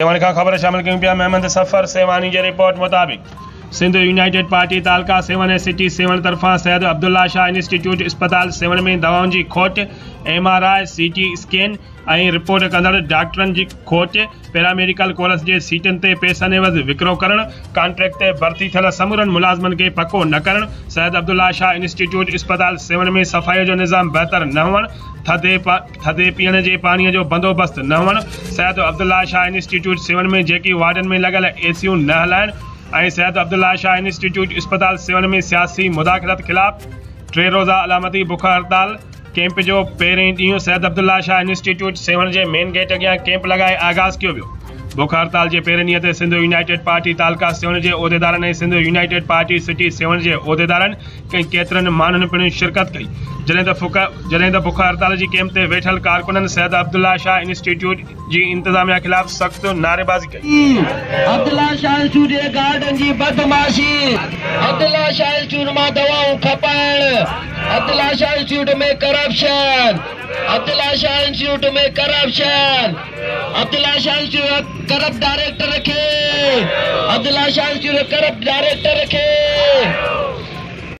سيوهڻ کان خبر شامل ڪيون پيا محمد صفر سيوهاڻي جي رپورٽ مطابق سنڌ يونائيٽيڊ پارٽي تعلقه سيوهڻ ۽ سٽي سيوهڻ طرفان سيد عبدالله شاهه انسٽيٽيوٽ اسپتال سيوهڻ ۾ دوائن جي کوٽ، M R I, C T scan ۽ report ڪندڙ ڊاڪٽرن جي کوٽ، پيراميڊيڪل ڪورس جي سيٽن تي پئسن عيوض وڪرو ڪرڻ، ڪانٽريڪٽ تي ڀرتي ٿيل سمورن ملازمن کي پڪو نه ڪرڻ، سيد عبدالله شاهه انسٽيٽيوٽ اسپتال سيوهڻ ۾ صفائي جو نظام بهتر نه هئڻ، ٿڌي ٿڌي پيئڻ جي پاڻي جو بندوبست نه هئڻ، سيد عبدالله شاهه انسٽيٽيوٽ سيوهڻ ۾ جيڪي وارڊن ۾ لڳل اي سيون نه هلائڻ ۽ سيد عبدالله شاهه انسٽيٽيوٽ اسپتال سيوهڻ ۾ سياسي مداخلت خلاف ٽي روزه علامتي بک هڙتال ڪئمپ جو پهرين ڏينهن سيد عبدالله شاهه انسٽيٽيوٽ سيوهڻ جي مين گيٽ اڳيان ڪئمپ لڳائي آغاز ڪيو ويو. بک هڙتال جي پهرين ڏينهن تي سنڌ يونائيٽيڊ پارٽي تعلقه سيوهڻ جي عهديدارن ۽ Sindh united party city Sehwan جي عهديدارن ۽ ڪيترن ماڻهن پڻ شرڪت ڪئي جڏهن ته جڏهن ته بک هڙتال جي ڪئمپ تي ويٺل ڪارڪنن سيد عبدالله شاهه انسٽيٽيوٽ جي انتظاميا خلاف سخت نعريبازي ڪئي. عبدالله شاهه انسٽيٽيوٽ جي گارڊن جي بدمعاشي، عبدالله شاهه انسٽيٽيوٽ مان دوائون کپائڻ، Abdullah Shah institute ۾ corruption, Abdullah Shah institute ۾ corruption, Abdullah Shah institute corrupt director کي، Abdullah Shah institute corrupt director کي.